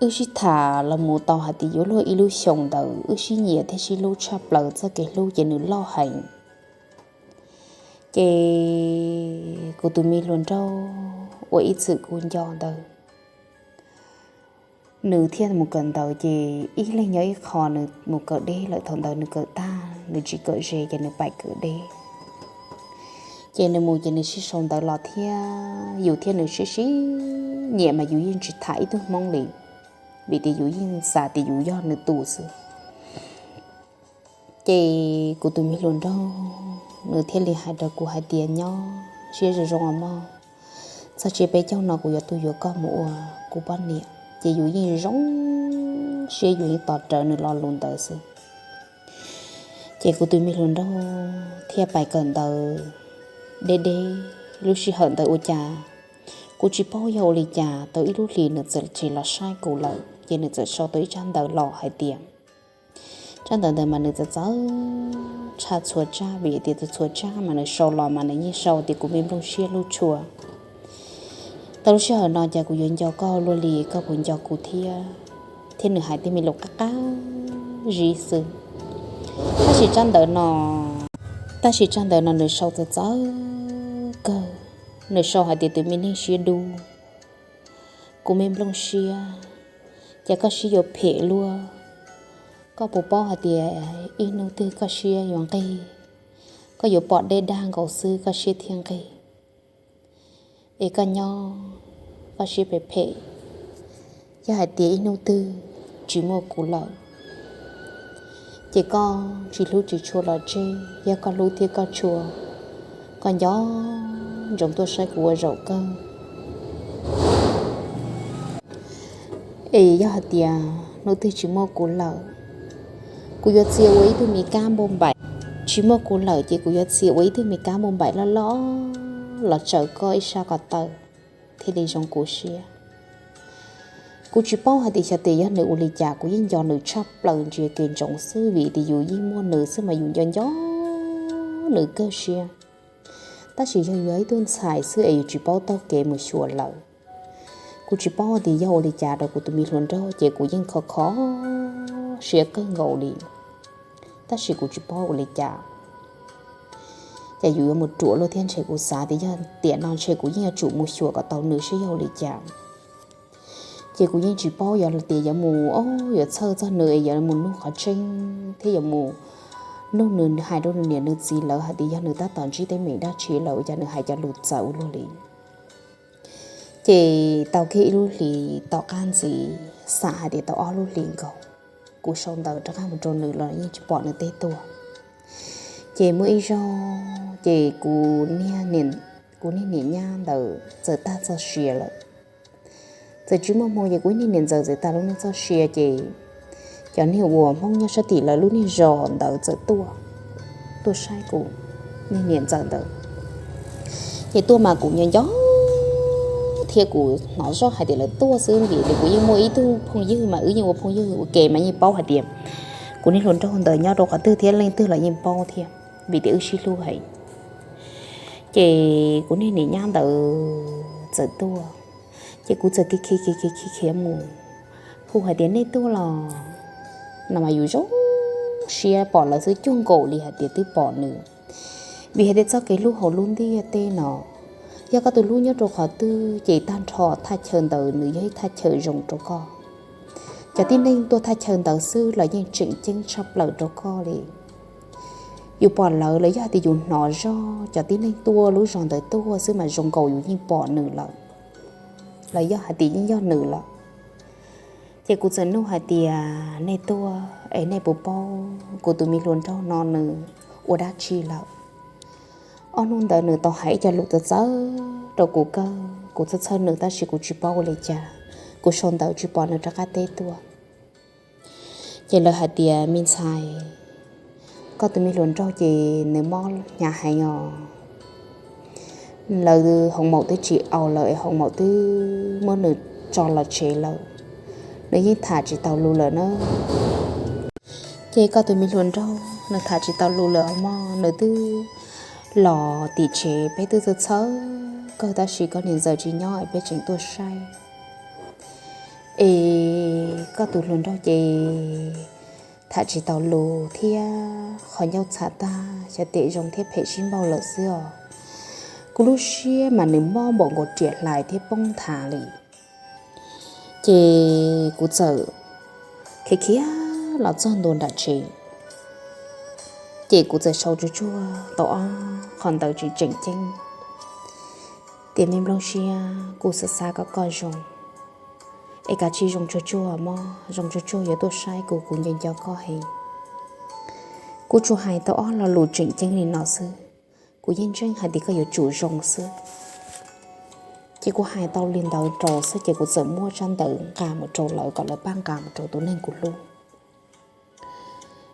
wb sib tham los mus tau hais tias yuav luag ib lub xyoos ntawd, wb sib nyiam thiab sib hlub tshaj plaws, txoj kev hlub ces nws loj heev. Ces kuv tus me hluas nraug uas ib txwm kuv nco ntawd, nws thiaj mus kawm ntawv, ces ib leeg nyob ib qho, nws mus kawm deb lawm, thaum ntawd nws kawm tag nws tsis kawm ze ces nws pais kawm deb. Ces nws mus ces nws sib sau ntawv los thiab, yus thiab nws sib sib nyiam mas yus yeej tsis tham ib tug Hmoob li, vim tias yus yeej xav tias yus yog nws tus xwb. Ces kuv tus me hluas nraug nws thiaj li hais rau kuv hais tias, nyob siab zoo zoo os mog, txog tsiab peb caug no kuv yuav tuaj yuav koj mus ua kuv poj niam. Ces yus yeej zoo siab, yus yeej tos rawv nws lo lus ntawd xwb. Ces kuv tus me hluas nraug thiaj pais kawm ntawv deb deb. Lub sij hawm ntawd ua cas kuv tsis paub yog ua li cas, tau ib lub hlis nws txawm tsis los saib kuv lawm, ces nws txawm sau tau ib tsab ntawv los hais tias, tsab ntawv ntawd mas nws txawv txawv tshaj txhua tsab, vim tias txhua txhua tsab mas nws sau los mas nws yeej sau tias kuv me nplooj siab hlub tshua, tau lub sij hawm no cas kuv yuav nco koj luaj li, koj puas nco kuv thiab? Thiab nws hais tej me lus qab qab zib xwb. Tab sis tsab ntawv no, tab sis tsab ntawv no nws sau txawv txawv kawg. Nws sau hais tias, tus me neeg siab dub, kuv me nplooj siab, cas koj siab yuav phem luaj? Koj puas paub hais tias ib hnub twg koj siab yuav nqig? Koj yuav pom dej dag nkaus xwb koj siab thiaj nqig. Es koj nyob koj siab phem phem, yog hais tias ib hnub twg tsis muaj kuv lawm, ces koj tsis hlub tsis tshua los tseg, yog koj hlub thiab koj tshua, koj nco ntsoov tuaj saib kuv ua zaum kawg. Es yog hais tias hnub twg tsis muaj kuv lawm, kuv yuav txia ua ib tug me kab npauj npaim. Tsis muaj kuv lawm ces kuv yuav txia ua ib tug me kab npauj npaim loj loj los tsaws koj ib sab ko taw thiaj li zoo kuv siab. Kuv tsis paub hais tias xyov tias yog nws ua li cas, kuv yeej nco nws tshaj plaws ntsia kev ntsoov xwb, vim tias yus yeej muaj nws xwb mas yus nco nco nws kawg siab. Tab sis yog yus yog ib tug ntxhais xwb es yus tsis paub taug kev mus xyuas lawm. Kuv tsis paub tias yog ua li cas rau kuv tus me hluas nraug ces kuv yeej kho kho siab kawg nkaus li. Tab sis kuv tsis paub ua li cas, ces yus yuav mus ruam luaj thiab, ntshe kuv xav tias yog tiam no ntshe kuv yeej yuav tsum mus xyuas kom tau nws seb yog ua li cas. Ces kuv yeej tsis paub yog tias yuav mus, o, yuav txhawj txog nws es yuav mus nug qhov tseeb thiab yuav mus nug nws hais rau nws niam nws txiv lawv hais tias yog nws tab tom ntsib teeb meem dab tsi lawm ua cas nws hais cov lus txawv ua luaj li. Ces tau kiag ib lub hlis tom qab ntxiv, xam hais tias tau ob lub hlis nkaus, kuv sau ntawv rov qab mus rau nws los yeej tsis pom nws teb tuaj. Ces muaj ib zaug ces kuv, kuv niag niam nyab ntawd txawm tag txoj sia lawm. Txawm tsis muaj hmoo ces kuv niag niam ntxawm txawm tag lub neej txoj sia ces cov niag uas Hmoob nyob sab tim lawv lub niag zos ntawd txawm tuaj, tuaj saib kuv niag niam ntxawm ntawd. Ces tuaj mas kuv nco nco thiab kuv hnov zoj hais tias lawv tuaj xwb, vim tias kuv yeej muaj ib tug phooj ywg mas wb yeej ua phooj ywg ua ke mas yeej paub hais tias kuv niag hluas nraug ntawd nyob rau qhov twg thiab leej twg los yeej paub thiab, vim tias wb sib hlub heev. Ces kuv niag niam nyab ntawd txawm tuaj, ces kuv txawm khiav khiav khiav khiav khiav mus hu hais tias nej tuaj los no mas yus zoo siab pom lawv xwb, cuag nkaus li hais tias twb pom nws. Vim hais tias txoj kev hlub hauv lub ntiaj teb no, yog koj tus hlub nyob rau qhov twg ces tag nrho thaj chaw ntawd nws yog ib thaj chaw zoo rau koj. Cov tib neeg tuaj thaj chaw ntawd xwb los yeej tseem ceeb tshaj plaws rau koj li. Yus pom lawv los yog hais tias yus hnov zoj cov tib neeg tuaj lub zos ntawd tuaj xwb mas zoo nkaus yus yeej pom nws lawm, los yog hais tias yeej yog nws lawm. Ces kuv txawm nug hais tias nej tuaj es nej puas paub kuv tus me hluas nraug no nws ua dab tsi lawm? Ob hnub ntawd nws tau hais ib co lus txawv txawv rau kuv kawg, kuv txhawj txhawj nws tab sis kuv tsis paub ua li cas, kuv sau ntawv tsis pom nws rov qab teb tuaj. Ces lawv hais tias me ntxhais, koj tus me hluas nraug ces nws mob hnyav heev os. Lawv hoos maum twb tsis au lawm es hoos maum twb muab nws tso los tsev lawm. Nws yeej tham tsis tau lus lawm na. Ces koj tus me hluas nraug nws tham tsis tau lus lawm os mog, nws twb los tim tsev, peb twb txhawj txhawj kawg tab sis koj niam ntxawm tsis nyob es peb tseem tuaj saib es Koj tus hluas nraug ces tham tsis tau lus thiab qhov ncauj txhav tag, xyov tes zoo thiab phem sib npaug lawm xwb os. Kuv lub siab mas nws mob npaum nkaus riam hlais thiab poob nthav li. Ces kuv txawm khiav khiav los txog ntua nram tsev, ces kuv txawm sau tsuag tsuag tau ob qho ntawv tseem tseem ceeb tias, Me nplooj siab, kuv xav xav kom koj zoo, es kav tsij zoo tsuag tsuag mog, zoo tsuag tsuag yuav tuaj saib kuv, kuv nco nco koj heev. Kuv tsuas hais tau ob lo lus tseem ceeb li no xwb, kuv yeej ntseeg hais tias koj yuav tsum zoo xwb. Ces kuv hais tau li ntawd rau xwb ces kuv txawm muab tsab ntawv nqa mus rau lawv kom lawv pab nqa mus rau tus neeg kuv hlub.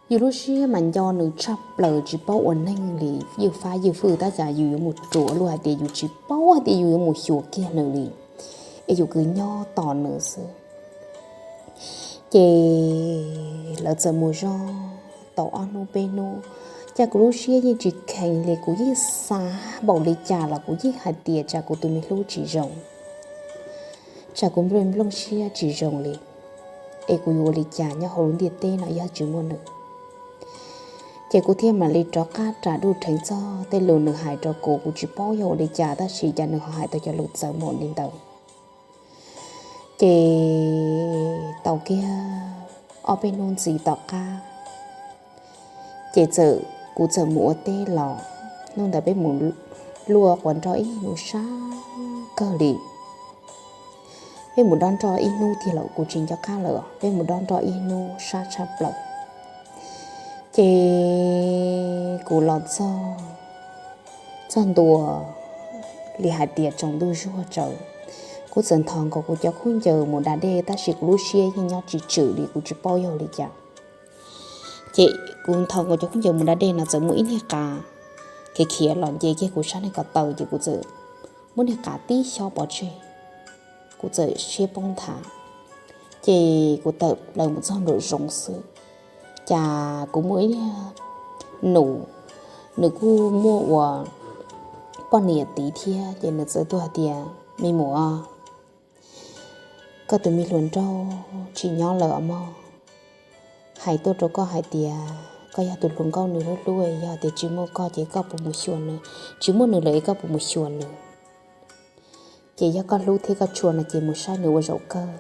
Yus lub siab mas nco nws tshaj plaws tsis paub ua neeg li, ywj fab ywj fwj tab cas yus yuav mus ruam luag hais tias yus tsis paub hais tias yus yuav mus xyuas kiag nws li, es yus kwv nyob tos nws xwb. Ces lawv txawm mus zog tau ob hnub peb hnub, cas kuv lub siab yeej tsis kheev li, kuv yeej xav npaum li cas los kuv yeej hais tias tsam kuv tus me hlub tsis zoo, tsam kuv nplooj siab tsis zoo li, es kuv yuav ua li cas nyob hauv lub ntiaj teb no yog tsis muaj nws. Ces kuv thiaj mam li rov qab ras duj rheev txog tej lus nws hais rau kuv, kuv tsis paub yog ua li cas tab sis cas nws ho hais tau cov lus txawv npaum li ntawd. Ces tau kiag ob peb hnub ntxiv tom qab, ces txawm, kuv txawm mus ua teb los, hnub ntawd peb mus luaj quav nroj ib hnub sab kawg li. Peb mus dob nroj ib hnub tiag los kuv tsis nco qab lawm, peb mus dob nroj ib hnub sab tshaj plaws. Ces kuv los txog, txog ntua li hais tias tsaus ntuj zuag tsaws, kuv txawm nthos nkaus kuv cov khaub ncaws mus da dej tab sis kuv lub siab yeej nyob tsis tswm li, kuv tsis paub yog li cas. Ces kuv nthos nkaus cov khaub ncaws mus da dej no txawm muaj ib niag qav khiav khiav los nce kiag kuv sab niag ko taw ces kuv txawm muab niag qav tib xyob pov tseg, kuv txawm siab poob nthav. Ces kuv tawm plaws mus txog nraum zoov xwb, cas kuv muaj ib niag nus, nws kuj muaj ua poj niam tid thiab ces nws txawm tuaj hais tias, Me muam, koj tus me hluas nraug tsis nyob lawm os mog. Hais tuaj rau koj hais tias koj yog tus hluas nkauj nws hlub hlub, yog tias tsis muaj koj ces koj puas mus xyuas nws, tsis muaj nws lawm es koj puas mus xyuas nws? Ces yog koj hlub thiab koj tshua no ces mus saib nws ua zaum kawg.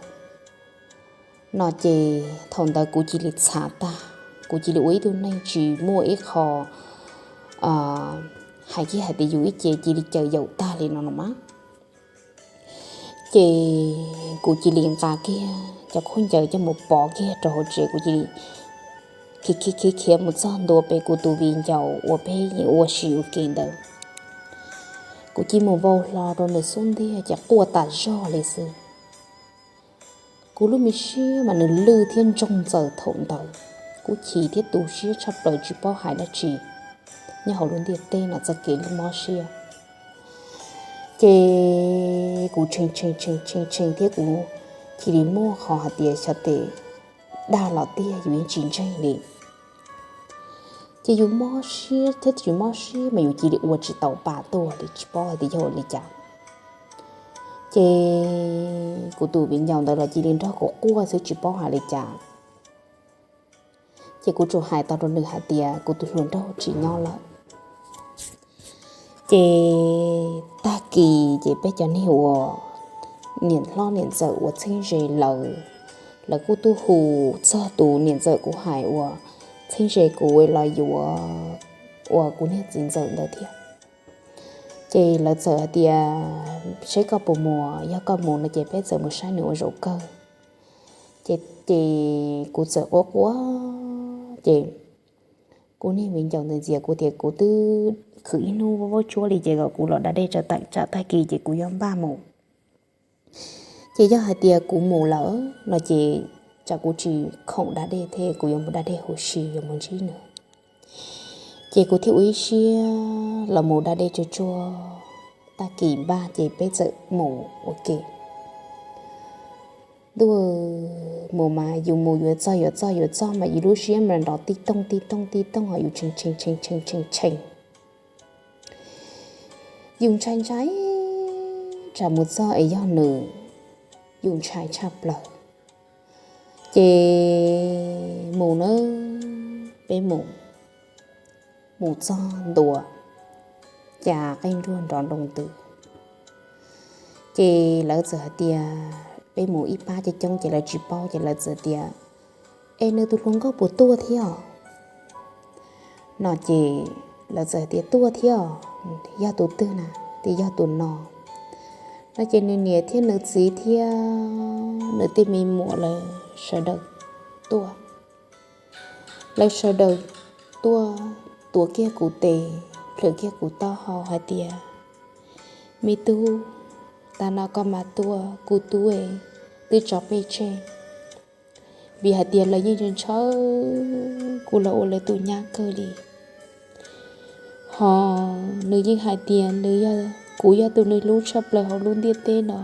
No ces thaum ntawd kuv cia li txhav tag, kuv cia li ua ib tug neeg tsis muaj ib qho hais kiag hais tias yus ib ce cia li caws yaum tag li no no mas. Ces kuv cia li nqa kiag cov khaub ncaws coj mus pov kiag rau hauv tsev, kuv cia li khiav khiav khiav mus txog ntua pem kuv tus viv ncaus uas peb yeej ua si ua ke ntawd. Kuv cia li mus vau hlo rau nws xub ntiag ces quaj tas zog li xwb. Kuv lub me siab mas nws lwj thiab ntsoog ntxaws thaum ntawd, kuv chim thiab tu siab tshaj plaws tsis paub hais dab tsi nyob hauv lub ntiaj teb no txoj kev mob siab. Ces kuv tshee tshee tshee tshee tshee thiab kuv cia li muaj qhov hais tias xyov tes dag los tiag yus yeej tsis ntseeg li. Ces yus mob siab thiab tsis mob siab mas yus cia li ua tsis tau pa tuaj li tsis paub hais tias yog ua li cas. Ces kuv tus viv ncaus ntawd los cia li nrog kuv quaj xwb tsis paub hais li cas. Ces kuv tsuas hais tau rau nws hais tias kuv tus hluas nraug tsis nyob lawm. Ces tag kis ces peb cov neeg uas niam hlob niam ntxawm uas txheeb ze lawv, lawv kuj tuaj hu txog tus niam ntxawm kuv hais uas txheeb ze kuv los yuav uas kuv niag txiv ntxawm ntawd thiab. Ces lawv txawm hais tias seb koj puas mus, yog koj mus no ces peb txawm mus saib nws ua zaum kawg. Ces, ces kuv txawm quaj quaj, ces kuv niag viv ncaus ntawd ntxias kuv tias kuv twb khwv ib hnub vaub vaub tsuab li ces kom kuv los da dej tsa tawm tsam tag kis ces kuv yuav npaj mus. Ces yog hais tias kuv mus lawm no ces tsam kuv tsis khoom da dej thiab kuv yuav mus da dej huv si yuav mus ntsib nws. Ces kuv thiaj ua ib siab los mus da dej tsuag tsuag, tag kis npaj ces peb txawm mus ua ke. Ntuj, mus mas yus mus yuav txog yuav txog yuav txog mas yus lub siab mas nrov tij tooj tij tooj tij tooj ho yus tshee tshee tshee tshee tshee tshee. Yus ntshai ntshai tsam mus txog es yog nws, yus ntshai tshaj plaws. Ces mus na, peb mus, mus txog ntua, cas qeej nruas nrov nroo ntws. Ces lawv txawm hais tias, peb mus ib pab coob coob ces lawv tsis paub, ces lawv txawm tias, es nws tus hluas nkauj puas tuaj thiab os? No ces lawv txawm tias, tuaj thiab os. Yog tus twg na? Tias yog tus no. No ces nws niam thiab nws txiv thiab nws tej me muam lawv sawv daws tuaj. Lawv sawv daws tuaj tuav kiag kuv tes, plhws kiag kuv taub hau hais tias, me tub, tas no koj mam tuaj, kuv tub twb tso peb tseg. Vim hais tias lawv yeej ntshaw kuv los ua lawv tus nyab kawg li. Hos nws yeej hais tias nws yog, kuv yog tus nws hlub tshaj plaws hauv lub ntiaj teb no.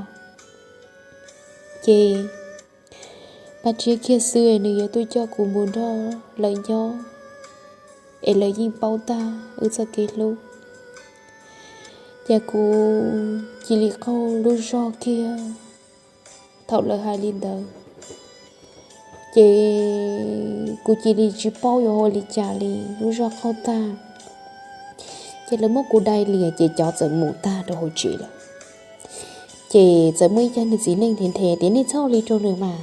Ces pab tsiab kiag xwb nws yuav tuaj coj kuv mus nrog lawv nyob, es lawv yeej paub tag wb txoj kev hlub. Ces kuv cia li qaug lub zog kiag thaum lawv hais li ntawd. Ces kuv cia li tsis paub yuav ua li cas li, lub zog qaug tag. Ces lawv muab kuv dai lias ces cov txawm mus tag rau hauv tsev lawm. Ces txawm muaj ib co niag txiv neej nthe nthe tias, nej txhob li rau nws mas,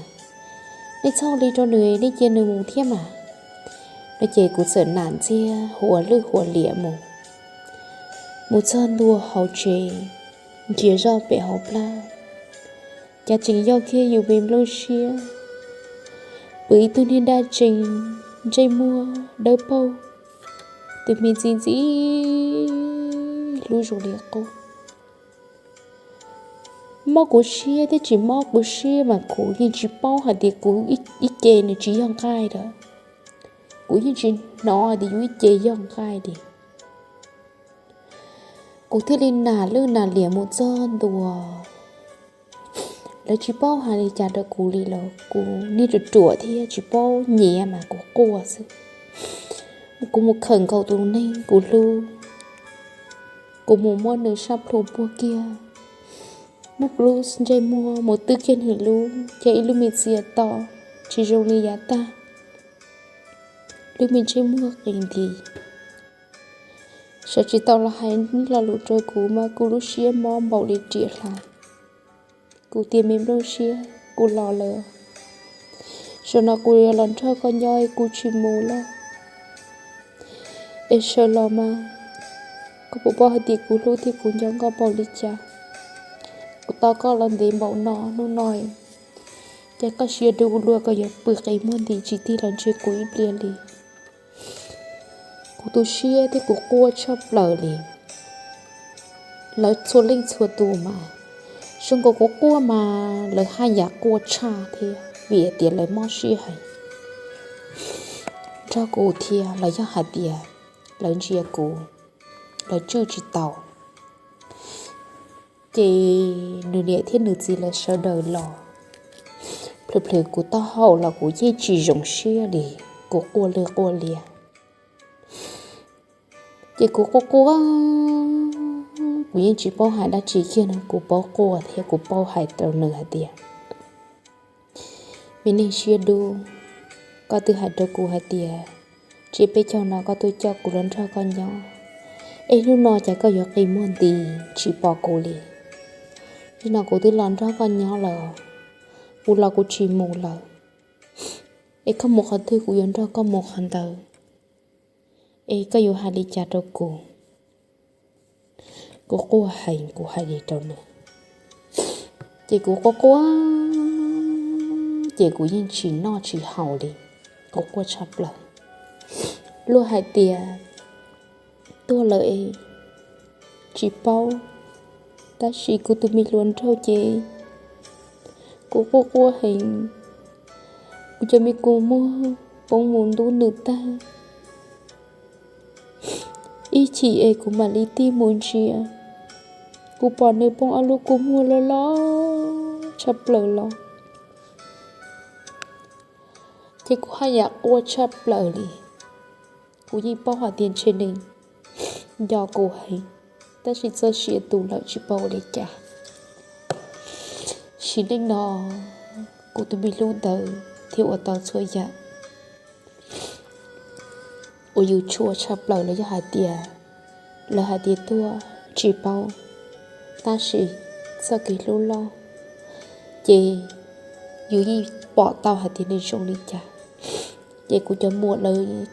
nej txhob li rau nws, nej cia nws mus thiab mas. No ces kuv txawm nam ntxiag hua lwj hua liam mus, mus txog ntua hauv tsev, ntsia zoj pem hauv plab, cas tseem yog kiag yus me nplooj siab, pw ib tug niag dab tseem ntsej muag dawb paug, tus me ntxim ntxim hlub zoo li qub. Mob kuv siab thiab tsis mob kuv siab mas kuv yeej tsis paub hais tias kuv ib ce nws tsis yog nqaij lawm. Kuv yeej tsis hnov hais tias yus ib ce yog nqaij li. Kuv thiaj li nam lwj nam liam mus txog ntua. Lawv tsis paub hais li cas rau kuv li los kuv niag ruam ruam thiab tsis paub nyiav mas kuv quaj xwb. Kuv mus khawm nkaus tus neeg kuv hlub, kuv mus muab nws sab plhu puag kiag, muab kuv lub ntsej muag mus twb kiag nws lub, ces ib lub me txiv to tsis zoo li yav tag, lub me ntsej muag qis nti. Sawv tsis tau los hais lo lus rau kuv mas kuv lub siab mob npaum li riam hlav. Kuv tias me nplooj siab, kuv los lawm. Zaum no kuv yuav los nrog koj nyob es kuv tsis mus lawm. Es sawv los mas, koj puas paub hais tias kuv hlub thiab kuv nco koj npaum li cas? Kuv tos koj los ntev npaum no hnub no, ces koj siab dub ua luaj koj yuav pw qis muag nti tsis tig los ntsib kuv ib pliag li. Kuv tu siab thiab kuv quaj tshaj plaws li. Lawv txhua leej txhua tus mas, zoo nkaus kuv quaj mas lawv haj yam quaj tshaj thiab vim tias lawv mob siab heev nrog kuv thiab los yog hais tias lawv ntsia kuv, lawv tswj tsis tau. Ces nws niam thiab nws txiv lawv sawv daws los plhws plhws kuv taub hau los kuv yeej tsis zoo siab li, kuv quaj lwj quaj liam. Ces kuv quaj quaj, kuv yeej tsis paub hais dab tsi kiag no, kuv paub quaj thiab kuv paub hais rau nws hais tias, me neeg siab dub, koj twb hais rau kuv hais tias tsiab peb caug no koj tuaj coj kuv los nrog koj nyob, es hnub no cas koj yuav qis muag nti tsis pom kuv li? Nim no kuv twb los nrog koj nyob lawm, kuv los kuv tsis mus lawm, es koj mus qhov twg kuv yuav nrog koj mus qhov ntawd, es koj yuav hais li cas rau kuv? Kuv quaj heev kuv hais li rau nws, ces kuv quaj quaj, ces kuv yeej tsis noj tsis haus li, kuv quaj tshaj plaws. Luag hais tias tuag lawm es tsis paub, tab sis kuv tus me hluas nraug ces kuv quaj quaj heev, kuv cov me kua muag poob mus ntub nws tag. Ib chim es kuv mam li tig mus ntsia, kuv pom nws poob ob lub kua muag loj loj tshaj plaws los, ces kuv haj yam quaj tshaj plaws li. Kuv yeej paub hais tias ntshe nws nco kuv heev, tab sis txoj sia tu lawm tsis paub ua li cas. Sim neej no kuv tus me hlub ntawd thiab ua tau txhua yam uas yus tshua tshaj plaws los yog hais tias lawv hais tias tuag tsis paub, tab sis txoj kev hlub loj ces yus yeej pom tau hais tias nws zoo li cas. Ces kuv cov muam,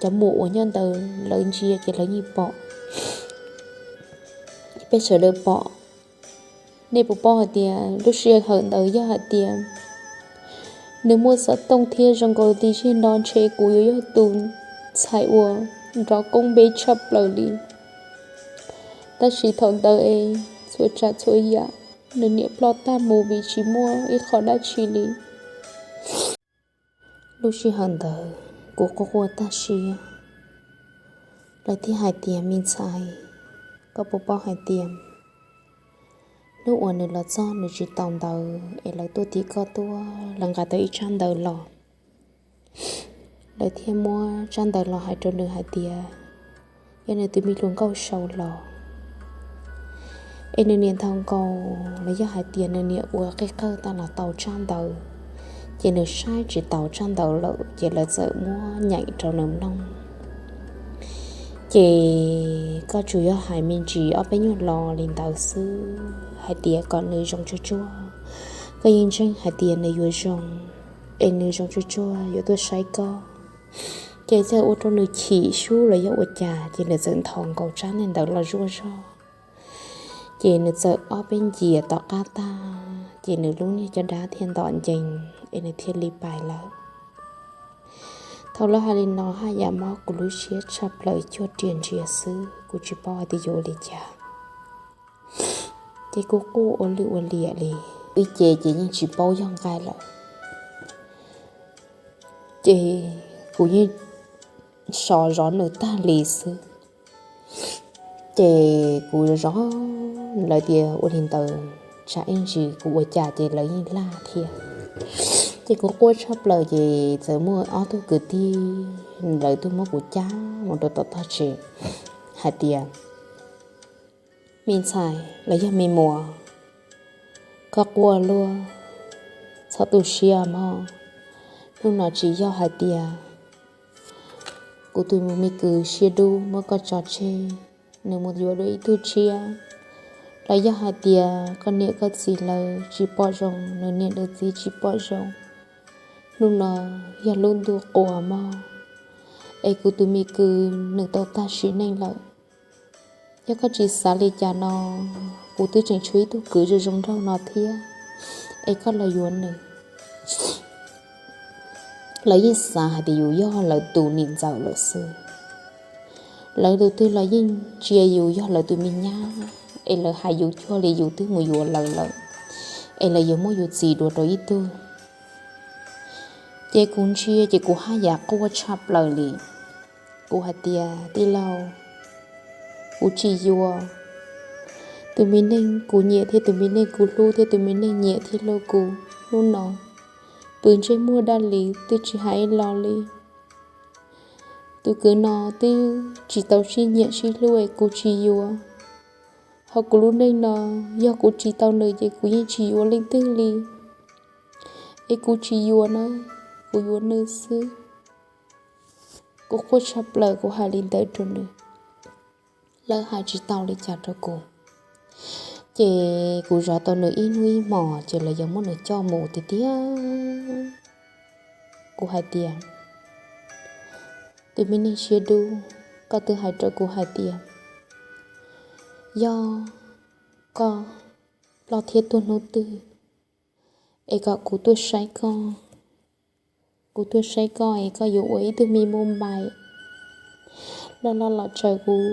cov muam uas nyob ntawd lawv ntsia ces lawv yeej pom, peb sawv daws pom. Nej puas paub hais tias lub sij hawm ntawd yog hais tias nws muaj xov tooj thiab zoo nkaus li zig no ntshe kuv yuav yog tus ntxhais uas nrov koob npe tshaj plaws li. Tab sis thaum ntawd es txhua tsav txhua yam nws niam ploj tag mus vim tsis muaj ib qho dab tsi li. Lub sij hawm ntawd kuv quaj quaj tag siab, lawv thiaj hais tias, me ntxhais, koj puas paub hais tias hnub uas nws los txog nws tsis tau ntawv es lawv tuaj tim koj tuaj, lawv nqa tau ib tsab ntawv los. Lawv thiaj muab tsab ntawv los hais rau nws hais tias yog nws tus me hluas nkauj sau los, es nws niam nthos nkaus los yog hais tias nws niam ua qij qawj tau los tau tsab ntawv, ces nws saib tsis taus tsab ntawv lawm ces lawv txawm muab nyeem rau nws mloog. Ces koj tsuas yog hais me ntsis ob peb nyuag lo li ntawd xwb hais tias kom nws zoo tsuag tsuag, koj yeej ntseeg hais tias nws yuav zoo, es nws zoo tsuag tsuag yuav tuaj saib koj. Ces txawm ua rau nws chim sub los yog ua cas ces nws txawm nthos nkaus tsab ntawv los zuaj zog. Ces nws txawm ob peb ncias tom qab tag ces nws lub niag caj dab thiaj ntom ncees es nws thiaj li pais lawm. Thaum lawv hais li no haj yam mob kuv lub siab tshaj plaws cuag riam ntsia xwb, kuv tsis paub hais tias yuav ua li cas. Ces kuv quaj ua lwj ua liam li, ib ce ces yeej tsis paub yog nqaij lawm. Ces kuv yeej sov zov nws tag li xwb. Ces kuv zov, lawv tias ua li ntawd tsam ib ntsis kuv ua cas ces lawv yeej laj thiab. Ces kuv quaj tshaj plaws ces txawm muaj ob tug kwv tij lawv tuaj muab kuv cab mus rau tom tog tsev hais tias, me ntxhais los yog me muam, koj quaj luaj, txhob tu siab mog. Hnub no tsis yog hais tias kuv tus me kwv Siab Dub muab koj tso tseg, nws mus yuav dua ib tug tshiab, los yog hais tias koj niam koj txiv lawv tsis pom zoo, nws niam nws txiv tsis pom zoo. Hnub no yog lub ntuj quas mog, es kuv tus me kwv nws tau tag sim neej lawm. Yog koj tsis xav li cas no, kuv twb tseem tshuav ib tug kwv zoo zoo nraug no thiab, es koj los yuav nws. Lawv yeej xav hais tias yus yog lawv tus niam ntxawm lawm xwb. Lawv tus twg los yeej ntsia yus yog lawv tus me nyab, es lawv hais yus cuag li yus twb mus yuav lawv lawm, es lawv yuav muab yus txis dua rau ib tug. Ces kuv ntsia ces kuv haj yam quaj tshaj plaws li. Kuv hais tias, tij laug, kuv tsis yuav. Tus me neeg kuv nyiam thiab tus me neeg kuv hlub thiab tus me neeg nyiam thiab hlub kuv hnub no pw ntsej muag daj li twb tsis hais ib lo li. Tus kwv no twb tsis tau sib nyiam sib hlub es kuv tsis yuav. Ho kuv lub neej no yog kuv tsis tau nws ces kuv yeej tsis yuav leej twg li. Es kuv tsis yuav na, kuv yuav nws xwb. Kuv quaj tshaj plaws kuv hais li ntawd rau nws, lawv hais tsis tau li cas rau kuv. Ces kuv zov tau nws ib hnub ib hmos ces lawv yuav muab nws coj mus tiag tiag. Kuv hais tias, tus me neeg Siab Dub, koj twb hais rau kuv hais tias yog koj ploj thiab tuag hnub twg es kom kuv tuaj saib koj. Kuv tuaj saib koj es koj yuav ua ib tug me mobile los los los tsaws kuv.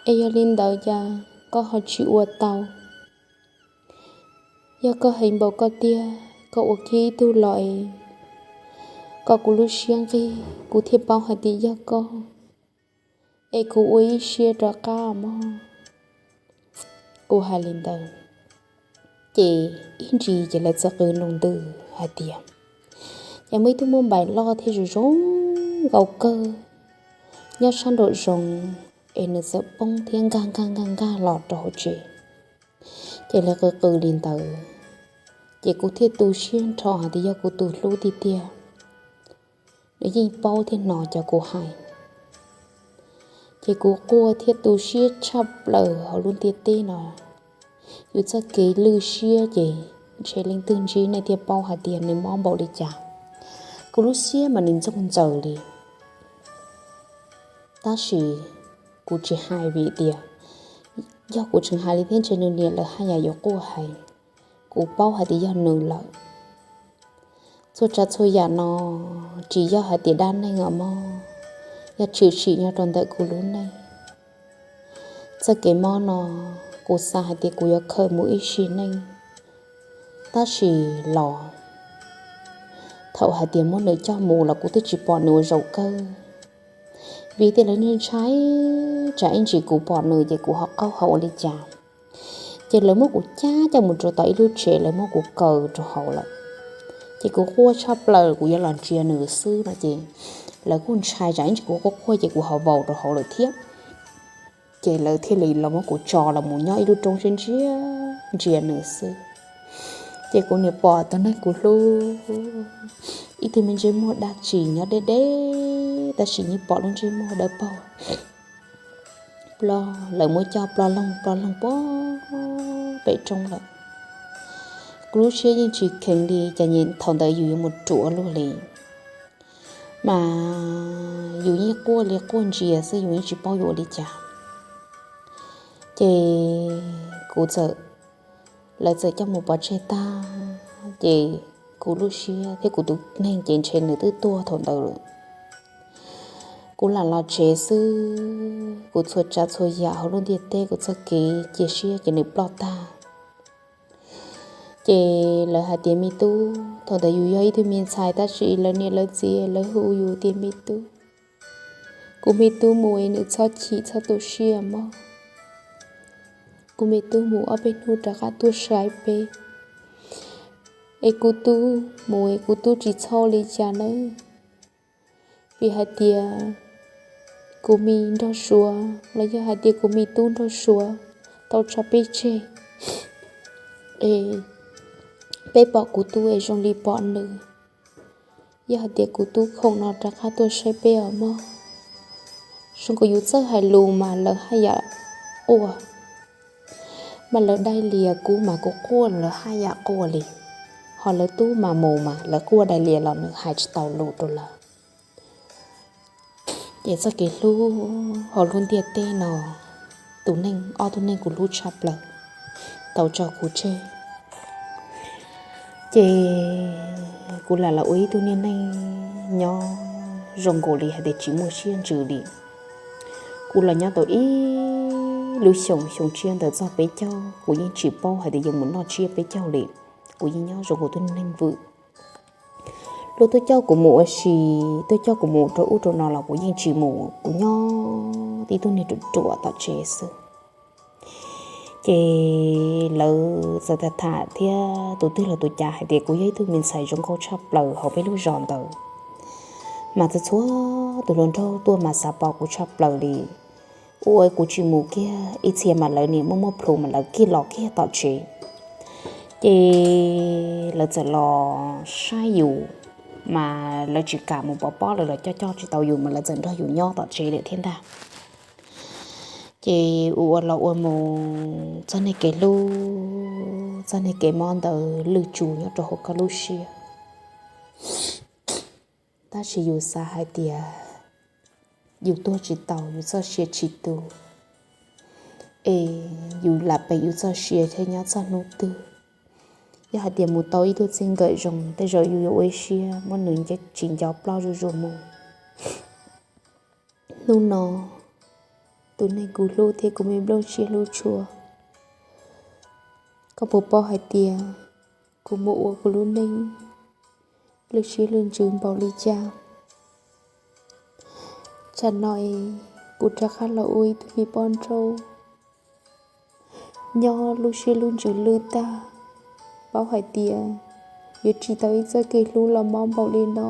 Es yog li ntawd cas koj ho tsis ua tau? Yog koj heev npaum koj tiag, koj ua kiag ib tug los es kom kuv lub siab nqig, kuv thiaj paub hais tias yog koj, es kuv ua ib siab rov qab mog. Kuv hais li ntawd ces ib ntsis ces lawv txawm qw nroo ntws hais tias, ces muaj ib tug mobile loj thiab zoo zoo nkauj kawg nyob sab nraum zoov, es nws txawm poob thiab nkag nkag nkag nkag los rau hauv tsev. Ces lawv qw qw li ntawd, Ces kuv thiaj tu siab nrho hais tias yog kuv tus hlub tiag tiag, nws yeej paub thiab hnov cov kuv hais. Ces kuv quaj thiab tu siab tshaj plaws hauv lub ntiaj teb no. Yus txoj kev lwj siab ces ntshe leej twg ntsib nej thiaj paub hais tias nws mob npaum li cas. Kuv lub siab mas nws ntxoog ntxaws li. Tab sis kuv tsis hais vim tias yog kuv tseem hais li thiab ntshe nws niam lawv haj yam yuav quaj heev. Kuv paub hais tias yog nws lawm. Txhua tsav txhua yam no tsis yog hais tias dab neeg os mog, yog tshwm sim nyob rau ntawm kuv lub neej. Txoj kev mob no kuv xav hais tias kuv yuav khawm mus ib sim neej, tab sis los thaum hais tias muab nws coj mus los kuv twb tsis pom nws ua zaum kawg. Vim tias lawv ntshai tsam ib ntsis kuv pom nws ces kuv ho qaug ho ua li cas. Ces lawv muab kuv cab coj mus rau tom ib lub tsev, lawv muab kuv kaw rau hauv lawm. Ces kuv quaj tshaj plaws kuv yuav los ntsia nws xwb no ces lawv kuj ntshai tsam ib ntsis kuv quaj quaj ces kuv ho vau rau hauv lawm thiab. Ces lawv thiaj li los muab kuv tso los mus nyob ib lub roob siab ntsia ntsia nws xwb. Ces kuv niam pom tus neeg kuv hlub ib tug me ntsej muag dab tsi nyob deb deb, tab sis yeej pom lub ntsej muag dawb paug. Ploj, lawv muab coj ploj loog ploj loog puag pem roob lawm. Kuv lub siab yeej tsis kheev li, cas nyem thaum ntawd yus yuav mus ruam luaj li. Mas yus yeej quaj li quaj ntsia xwb, yus yeej tsis paub yuav ua li cas. Ces kuv txawm, lawv txawm coj mus pov tseg tag, ces kuv lub siab thiab kuv tus neeg ces ntshe nws twb tuag thaum ntawd lawm. Kuv lam los tsev xwb, kuv txhua tsav txhua yam hauv lub ntiaj teb, kuv txoj kev cia siab ces nws ploj tag. Ces lawv hais tias me tub, thaum ntawd yus yog ib tug me ntxhais tab sis lawv niam lawv txiv lawv hu yus tias me tub. Kuv me tub mus es nws txhob chim txhob tu siab mog. Kuv me tub mus ob peb hnub rov qab tuaj saib peb. Es kuv tub mus es kuv tub tsis txhob li cas nawb. Vim hais tias kuv me nrog Suav los yog hais tias kuv me tub nrog Suav tau tso peb tseg, es peb pom kuv tub es zoo li pom nws. Yog hais tias kuv tub khoom no rov qab tuaj saib peb os mog. Zoo nkaus yus txawj hais lus mas lawv haj yam quaj, mas lawv dai lias kuv mas kuv quaj lawv haj yam quaj li. Ho lawv tub mas mus mas lawv quaj dai lias los nws hais tsis tau lus rau lawv. Ces txoj kev hlub hauv lub ntiaj teb no, tus neeg, ob tug neeg kuv hlub tshaj plaws tau tso kuv tseg. Ces kuv lam los ua ib tug niag neeg nyob zoo nkaus li hais tias tsis muaj siab ntsws li. Kuv los nyob tau ib lub xyoos, xyoo tshiab ntawd txog peb caug, kuv yeej tsis paub hais tias yuav mus noj tsiab peb caug li. Kuv yeej nyob zoo nkaus tug neeg vwm. Luag tuaj coj kuv mus ua si, tuaj coj kuv mus rau ub rau no los kuv yeej tsis mus, kuv nyob tib tug niag ruam ruam tom tsev xwb. Ces lawv txawm tham tham thiab tus twg los tus cas hais tias kuv yog ib tug me ntxhais zoo nkauj tshaj plaws hauv peb lub zos ntawd. Mas txhua txhua tus hluas nraug tuaj mas xav pom kuv tshaj plaws li. Ua kuv tsis mus kiag, ib txhia mas lawv niam muaj muaj plhus mas lawv kiag los kiag tom tsev. Ces lawv txawm los saib yus, mas lawv tsis kam mus pov pob, lawv los coj coj tsis tau yus mas lawv txawm nrog yus nyob tom tsev lawm thiab ntag. Ces ua ua los ua mus txoj niag kev hlub, txoj niag kev mob ntawd lwj tsuv nyob rau hauv koj lub siab. Tab sis yus xav hais tias yus tuag tsis tau, yus txoj sia tsis tu, es yus lam peem yus txoj sia thiaj nyob txog hnub twg. Yog hais tias mus tau ib tug txij nkawm zoo, tej zaum yus yuav ua ib siab muab nws tsis nco ploj zuj zus mus. Hnub no, tus neeg kuv hlub thiab kuv me nplooj siab hlub tshua, koj puas paub hais tias kuv mus ua kuv lub neej lwj siab lwj ntsws npaum li cas? Tsam no es kuv rov qab los ua ib tug me poj nrauj, nyob lub siab lub ntsws lwj tag, paub hais tias yuav tsis tau ib txoj kev hlub los mob npaum li no.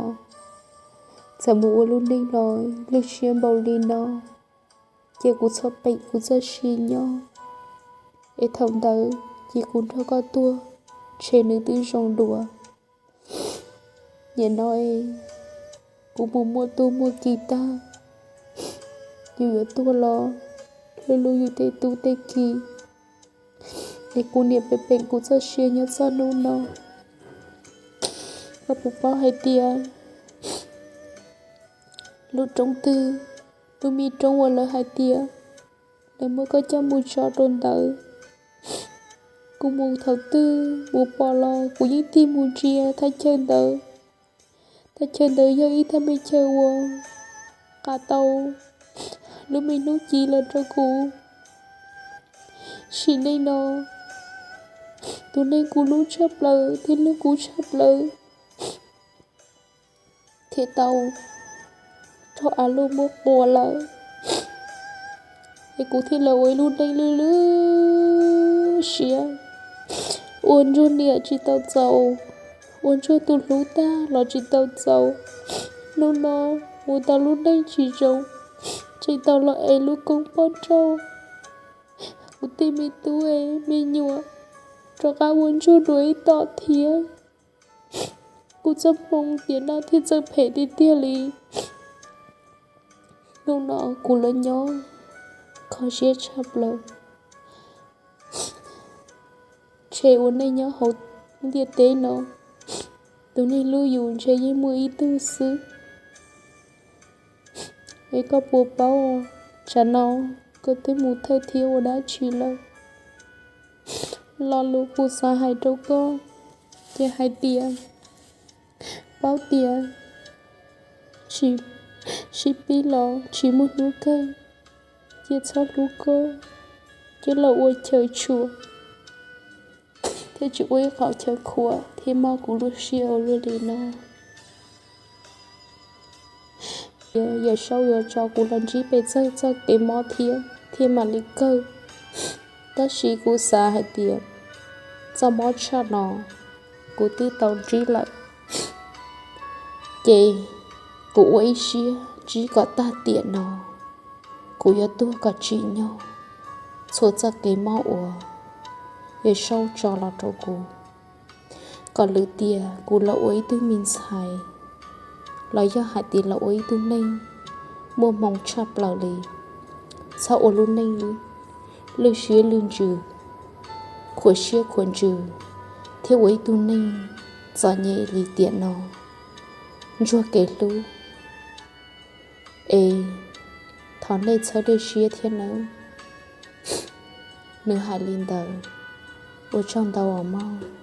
Txawm mus ua lub neej los lwj siab npaum li no, ces kuv txhob peem kuv txoj sia nyob, es thaum ntawd ces kuv nrog koj tuaj ntshe nws twb zoo dua. Nim no kuv mus muaj tub muaj ki tag, yus yuav tuag los hlub hlub yus tej tub tej ki, es kuv niam pem peem kuv txoj sia nyob txog hnub no. Koj puas paub hais tias lub roob twg, lub me roob uas lawv hais tias lawv muab koj coj mus tso rau ntawd, kuv mus thaum twg mus pom los kuv yeej tig mus ntsia thaj chaw ntawd. Thaj chaw ntawd yog ib thaj me chaw uas qas tau lub me hnub ci los rau kuv. Sim neej no tus neeg kuv hlub tshaj plaws thiab hlub kuv tshaj plaws thiaj tau raug av luaj muab quas lawm, es kuv thiaj li ua ib lub neej lwj lwj siab. Ua ntsuag niam tsis tau txaus, ua ntsuag tus hlub tag los tsis tau txaus. Hnub no ua tau lub neej tsis zoo, tseem tau los ev lub koob poj nrauj, kuv tej me tub me nyuam rov qab ua ntsuag dua ib tom thiab. Kuv txoj hmoo tiam no thiaj txawj phem tiag tiag li. Hnub no kuv lawv nyob kho siab tshaj plaws. Ntshe ua neej nyob hauv ntiaj teb no, tus neeg hlub yus ntshe yeej muaj ib tug xwb. Es koj puas paub, tsam no koj twb mus thawj thiab ua dab tsi lawm? Lo lus kuv xav hais rau koj ces hais tias, paub tias tsis sib pib los tsis muaj hnub kawg, cia txhob hlub koj, cia los ua chaw tshua, thiab tsis ua ib qhov chaw khuam thiab mob kuv lub siab ua luaj li no. Yawm Saub yuav tso kuv los ntsib pes tsawg txoj kev mob thiab thiaj mam li kawg. Tab sis kuv xav hais tias txoj mob tshaj no kuv twb tau ntsib lawm, ces kuv ua ib siab ntsib kom tag tiam no. Kuv yuav tuag kom tsim nyog txhua txoj kev mob uas Yawm Saub tso los rau kuv, kom lwm tiam kuv los ua ib tug me ntxhais, los yog hais tias los ua ib tug neeg muaj hmoo tshaj plaws li, txhob ua lub neej lwj siab lwj ntsws, khuam siab khuam ntsws, thiab ua ib tug neeg txom nyem li tiam no. Ntsuag kev hlub, es thov nej txhawb dej siab thiab nawb. Nws hais li ntawd, ua tsaug ntau os mog.